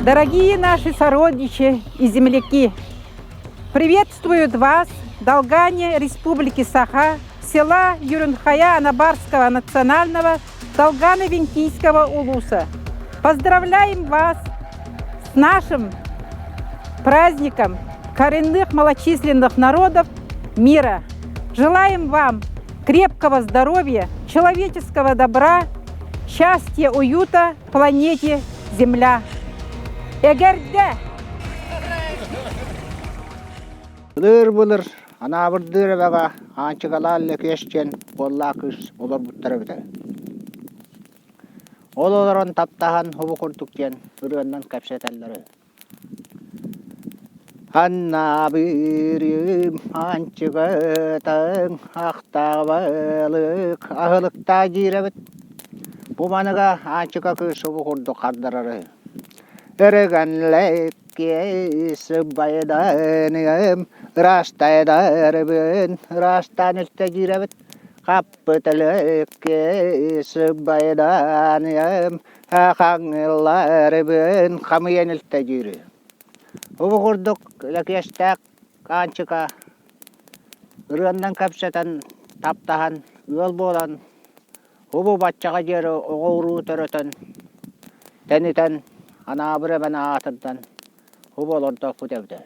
Дорогие наши сородичи и земляки, приветствуют вас Долгане Республики Саха, села Юрюнхая Анабарского национального Долгано-Венкийского улуса. Поздравляем вас с нашим праздником коренных малочисленных народов мира. Желаем вам крепкого здоровья, человеческого добра, счастья, уюта планете Земля. Эгерде! Былыр-былыр Анаабырдыыр эбэҕэ Аанчыгалаан Лэкиэс диэн уоллаах кыыс олорбуттара эбитэ. Ол олорон таптаһан хобу курдук диэн ырыаннан кэпсэтэллэрэ. Аннаабырым Аанчыгатаҥ ахтаабалык аһылыктаа диирэбит. Бу маныга Аанчыка кыыс субу курдук хардарар үһү. Өрөгөнлөккиэс байданыам ыраастайдарбын ыраастаан илтэ диирэбит. Хаппыталыккиэс байданыам хаҥылларбын хамыйан илтэ диир. Бу курдук Лэкиэстээх Аанчыка ырыаннан кэпсэтэн, таптаһан, ыал буолан, убу баччаҕа диэри оҕо-уруу төрөтөн, тэнитэн, Анаабыр эбэн аатырдан, убу олордохпут эбитэ.